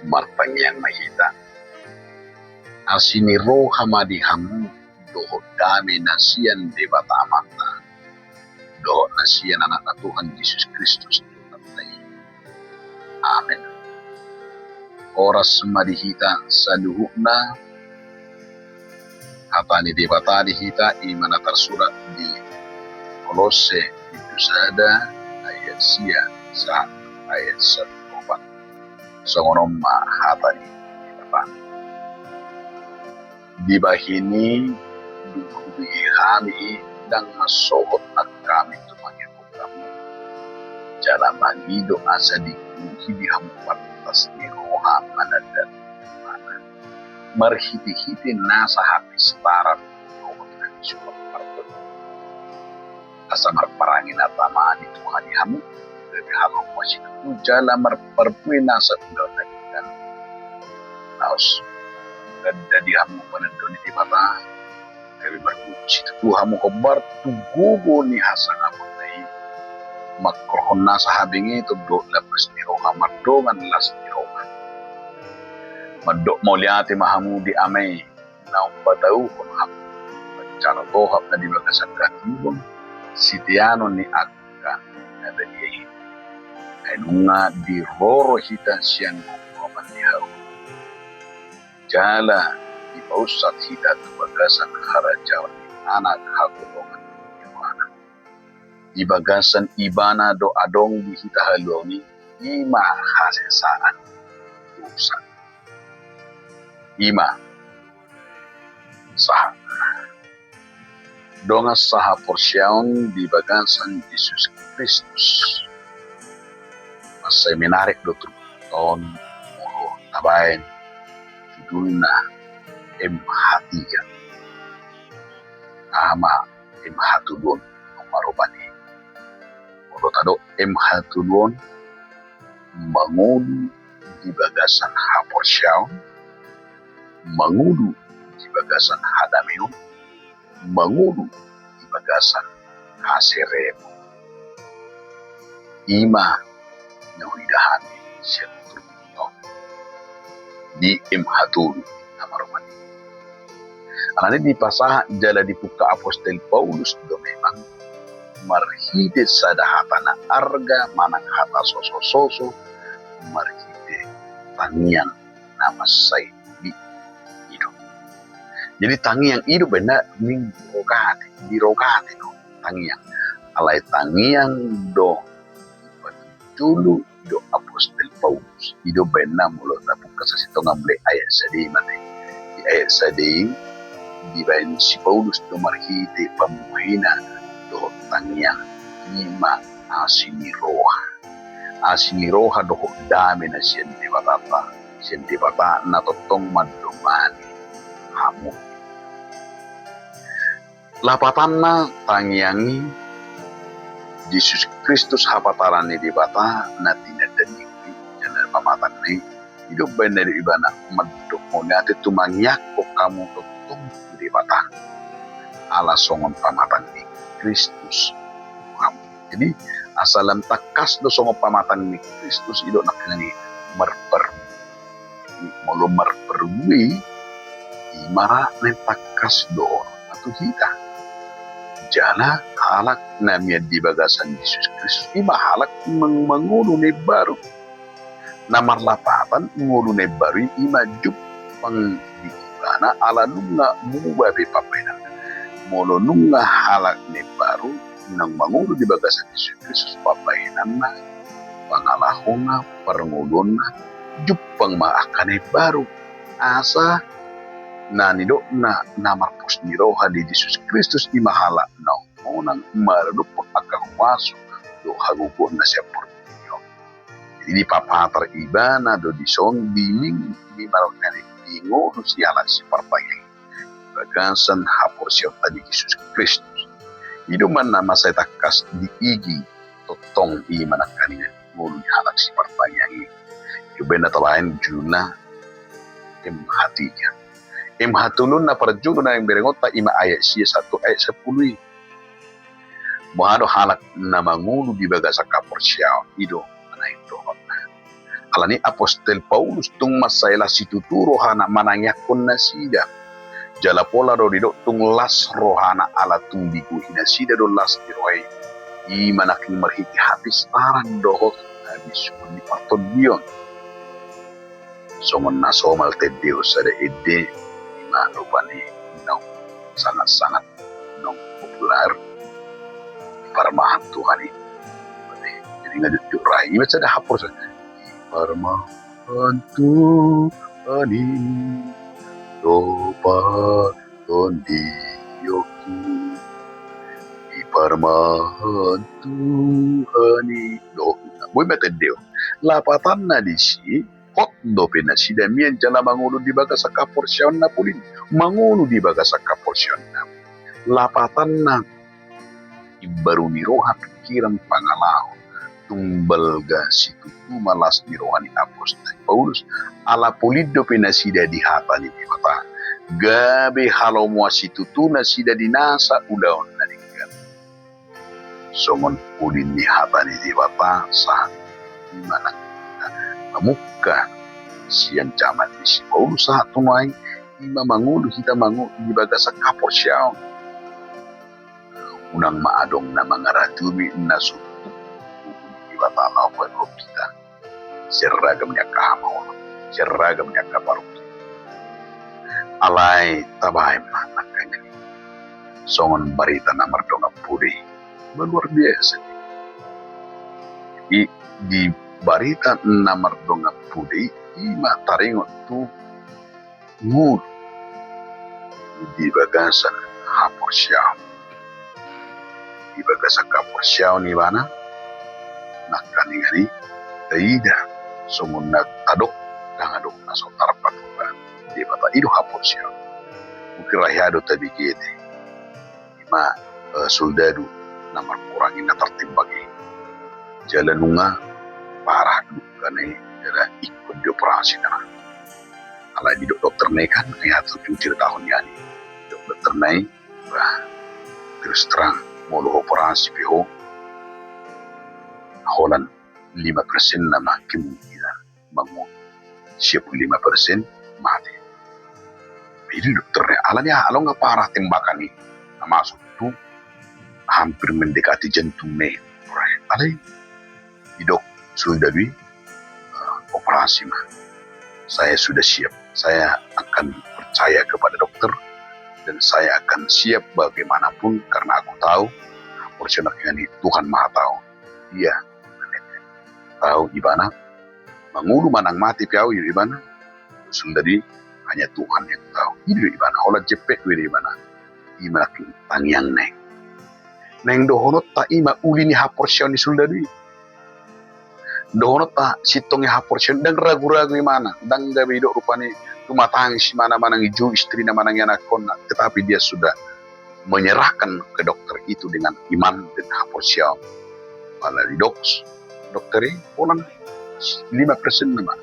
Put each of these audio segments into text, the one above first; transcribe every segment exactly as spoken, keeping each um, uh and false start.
Martangiang ma hita. Asi ni roha ma di hamu dohot dame na sian Debata Amanta dohot na sian Anakna Tuhan Jesus Kristus Tuhanta i. Amen. Horas ma di hita saluhutna. Hata ni Debata di hita i ma na tarsurat di Kolosse bindu sada ayat sia sahat ayat sampulu opat. Songon on ma hata ni Debata. Dibahen i, dung hubege hami i, ndang mansohot nang hami tu mangihuthon hamu, jala mangido asa diurupi di hamu partas ni roha mananda Debata marhitehite nasa hapistaran dohot hasuhuton partondion, asa marparange na tama di Tuhan i hamu, gabe halomoan situtu jala marparbue nasa ulaon na denggan. Laos ganda di hamu panandon ni Debata, gabe marguru situtu hamu hombar tu gogo ni hasangaponna i, manghorhon nasa habengeton dohot lambas ni roha mardongan las ni roha. Mandok mauliate ma hamu di Ama i na umpatauhon hamu, manjalo tohap na di bagasan hatiuon, siteanon ni angka na badia i. Ai nunga diroro hita sian gomgoman ni hau. Jala dipausat hita tu bagasan harajaon ni Anak haholongan ni rohana. Di bagasan Ibana do adong di hita haluaon i, i ma hasesaan dosa. I ma sahatna. Dongan sahaporseaon di bagasan Jesus Kristus. Mansai menarik do turpukta on molo tabaen judulna M H tiga. Aha ma M H tolu on? Nunga ro bani. Molo tadok M H tolu on, mangolu di bagasan haporseaon, mangolu di bagasan hadameon, mangolu di bagasan haserepon. I ma na huida hami sian turpukta on di M H tolu na maromani. Alani dipasahat jala dipungka apostel Paulus do memang marhite sada hata na arga manang hata sosososo marhite tangiang na mansai diido. Jadi tangiang i do baenna ning rogate, di rogate do tangiang. Alai tangiang do dipatujolo do apostel Paulus. I do baenna molo tapungka sasintongna mulai ayat sada i ma te. Di ayat sada i dibaen si Paulus do marhite pamuhena dohot tangiang i ma asi ni roha. Asi ni roha dohot dame na sian Debatanta, sian Debata na tongtong mandomani hamu. Lapatanna tangiang i, Jesus Kristus hapataran ni Debata na tinanda ni jala pamatangna i, i do baenna do ibana mandok mauliate tu mangiangkon hamu tongtong tu Debata. Ala songon pamatang ni Kristus hamu. Jadi asa lam tangkas do songon pamatang ni Kristus i do nangkiningan i marparbue. Molo marparbue i, i ma ra naeng tangkas dohot tu hita. Jala halak na mian di bagasan Jesus Kristus i ma halak na mangolu na imbaru. Na marlapatan ngolu na imbaru i, i ma jumpang di ibana ala nunga muba be pambahenanna. Molo nunga halak na imbaru naung mangolu di bagasan Jesus Kristus pambahenanna, pangalahona, parngoluonna, jumpang ma angka na imbaru. Asa na nidokna na marpos ni roha di Jesus Kristus i ma halak naung monang maradophon angka huaso dohot hagogoon na sian portibi on. Jadi dipapatar ibana do dison di minggu i marhite na dingolu ni halak sipartangiang i di bagasan haporseaonta di Jesus Kristus. I do ma na mansai tangkas diigi tongtong i ma nangkiningan ngolu ni halak sipartangiang i. I do baenna tabaen judulna M H tiga. M H tolu na parjolo na berengonta i ma ayat sia sahat tu ayat sampulu i. Boha do halak na mangolu di bagasan haporseaon i do naeng dohotna. Alani apostel Paulus tung mansai las situtu rohana manangiangkon nasida. Jala pola do didok tung las rohana ala tung digohi nasida do las ni roha i. I ma nangkin marhite hapistaran dohot habisuhon ni partondion. Songon na somal tendehon sada ende, i ma rupani naung sangat-sangat naung populer, diparmahan Tuhan i. Jadi nga jujur rai, i ma sada haporseaon. Diparmahan Tuhan i, do partondionku. Diparmahan Tuhan i. Do, boi ma tendehon. Lapatanna disi, hot dope nasida mian jala mangolu di bagasan haporseaon na polin. Mangolu di bagasan haporseaon na polin. Lapatanna, imbaru ni roha, pikiran, pangalaho. Tung balga situtu ma las ni roha ni apostel Paulus, ala polin dope nasida di hata ni Debata. Gabe halomoan situtu nasida di nasa ulaon na denggan. Songon polin ni hata ni Debata sahat i ma nangkin mamungka sian jaman ni si Paulus sahat tu nuaeng, i ma mangolu hita mangolu di bagasan haporseaon. Unang ma adong na mangaradumi na so tuk gogo ni Debata laho padohon hita. Sian ragam ni angka hamaolon, sian ragam ni angka parungkilon. Alai tabaen ma nangkaningan i songon barita na mardongan pudi. Ma luar biasa. Jadi di barita na mardongan pudi i ma taringot tu ngolu di bagasan haporseaon. Di bagasan haporseaon ibana, nangkaningan i taida songon na tadok, ndang adong na so tarpatupa Debata, i do haporseaon. Mungkin ra hea do tabege ate. I ma, eh, soldadu na marporang i na tartembak i. Jala nunga parah lukana i, jala ingkon dioperasi na. Alai didok dokterna i kan, ai hata huciritahon nian i. Didok dokterna i, bah, terus terang, molo huoperasi pe ho, holan lima persen nama kemungkinan mangolu. Sia pulu lima persen mate. Jadi dokterna, alani aha, ala nunga parah tembakan i na masuk tu hampir mendekati jantungna i. Alai didok soldadu i, eh, operasi ma. Saya sudah siap. Saya akan percaya kepada dokter dan saya akan siap bagaimanapun karena aku tahu haporseaon nangkin i Tuhan Maha Tahu. Dia tahu ibana mangolu manang mate pe au, i do ibana. Soldadu i, hanya Tuhan yang tahu. I do ibana, holan jempek do ibana. I ma nangkin tangiangna i. Naeng dohononta i ma uli ni haporseaon ni soldadu i. Dohononta sintong i haporseaon, ndang ragu-ragu ibana, ndang gabe didok rupani tumatangis ibana manang dijou istrina manang ianakhonna, tetapi dia sudah menyerahkan ke dokter itu dengan iman dan haporseaon. Pala didok dokter i, holan lima persen nama.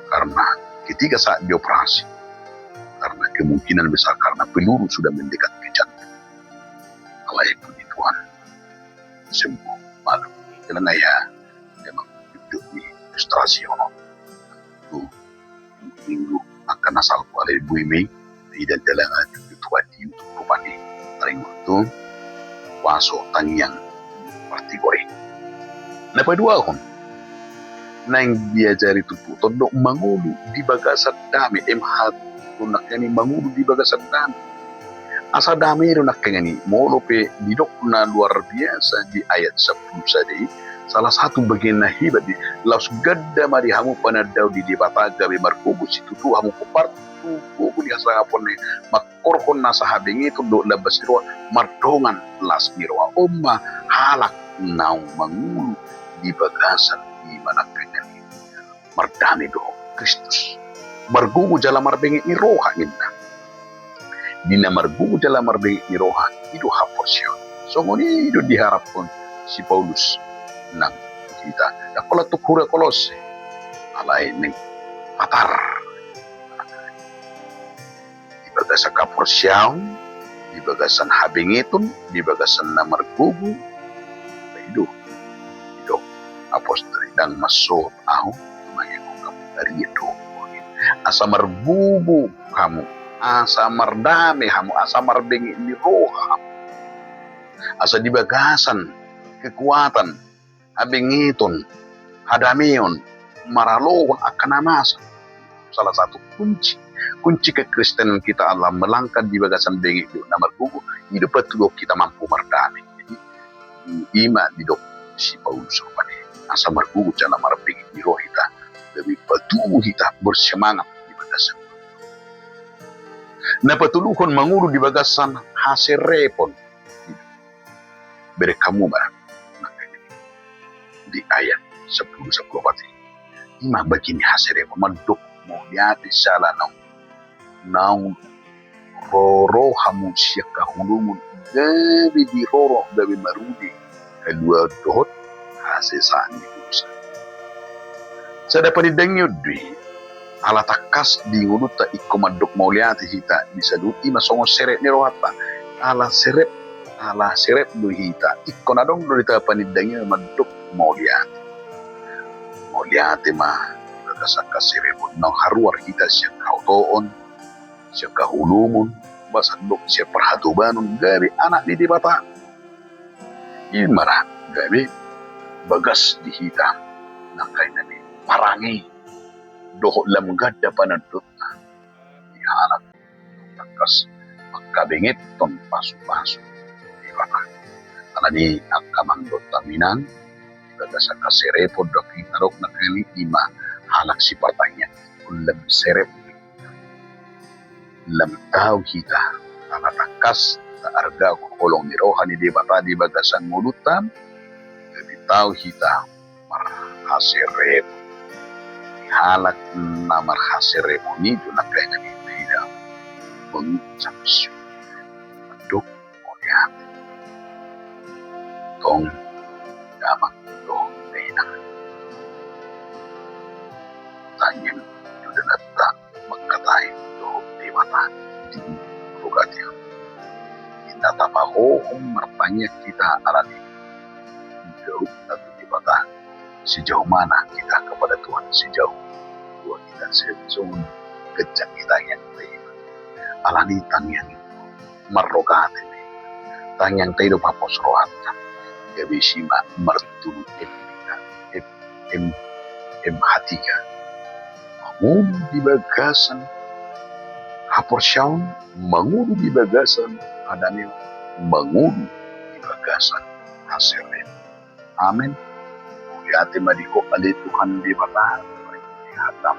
Karena ketika saat dioperasi, karena kemungkinan besar karena peluru sudah mendekat ke jantung. Alai puji Tuhan, sembuh, malum. Jala nga hea, memang hidup ni frustrasi ono. Tu minggu angka na salpu alai boi ma i taida jala nga jujur tu, di YouTube rupani. Taringot tu huaso tangiang partigor i. Na paduahon, naeng diajari turpukta do mangolu di bagasan dame, M H tu nangkaningan i mangolu di bagasan dame. Asa dame do nangkaningan i, molo pe didok na luar biasa di ayat sampulu sada i, salah satu bagian na hebat i, laos ganda ma di hamu panandao di Debata gabe margogo situtu hamu hombar tu gogo ni hasangaponna i, mangkorhon nasa habengeton dohot lambas ni roha mardongan las ni roha. On ma halak naung mangolu di bagasan i ma nangkaningan i mardame dohot Kristus. Margogo jala marbenget ni roha ninna. Di na margogo jala marbenget ni roha, i do haporseaon. Songon i do diharaphon si Paulus nang tu hita. Ndang pola tu huria Kolose. Alai naeng patar. Di bagasan haporseaon, di bagasan habengeton, di bagasan na margogo. I do, i do apostel i, ndang mansohot ahu mangihut Arian do. Asa margogo hamu, asa mardame hamu, asa marbenge ni roha hamu. Asa di bagasan kekuatan, habengeton, hadameon, maralohon angka na masa. Salah satu kunci, kunci kekristenan kita adalah melangkah di bagasan benge na margogo, i do patuluhon hita mampu mardame. Jadi, i ma didok si Paulus rupani, asa margogo jala marbenge ni roha hita, gabe patubu hita bersemangat di bagasan. Na patoluhon, mangolu di bagasan haserepon. Bereng hamu ma di ayat sampulu, sampulu opat i. I ma bagian ni haserepon, mandok mauliate jala naung, naung roro hamu sian haholomon, gabe diroro, gabe marhite haluaon dohot hasesaan ni dosa. Sada panindangion do i, ala tangkas di ngolunta ingkon mandok mauliate hita di saluhut, i ma songon serep ni rohanta. Ala serep, ala serep do hita, ingkon adong do hita panindangion mandok mauliate. Mauliate ma di bagasan haserepon, naung haruar hita sian haotoon, sian haholomon, bahkan sian parhatobanon, gabe anak ni Debata. I ma ra gabe bagas di hita nangkaningan i, parange dohot lam ganda panandonna di halak tangkas mangkabengeton pasupasu ni Debata. Alani i angka amang dohot inang, di bagasan haserepon do hita nangkaningan i, i ma halak sipartangiang, lam serep, lam tau hita ala tangkas taargahon holong ni roha ni Debata di bagasan ngolunta, gabe tau hita marhaserepon di halak na marhaserepon i do nangkaningan i, hita mengucap syukur, mandok mauliate. Tong, damang dohot dainang, tangiang do dalanta mangkatai dohot Debata di purgatori. Inna tapahohom martangiang hita alani i, dijawab na tu Debata. Sejauh mana kita kepada Tuhan? Sejauh dua kita, sejauh kencang kita tangiang. Alani i tangiang i marrogate, tangiang i do papos rohanta, gabe isi ma marturu M P K, M, M, M H tiga. Mangolu di bagasan haporseaon, mangolu di bagasan hadameon, mangolu di bagasan haserepon. Amen. Mauliate ma di Ho ale Tuhan Debata, di hataM.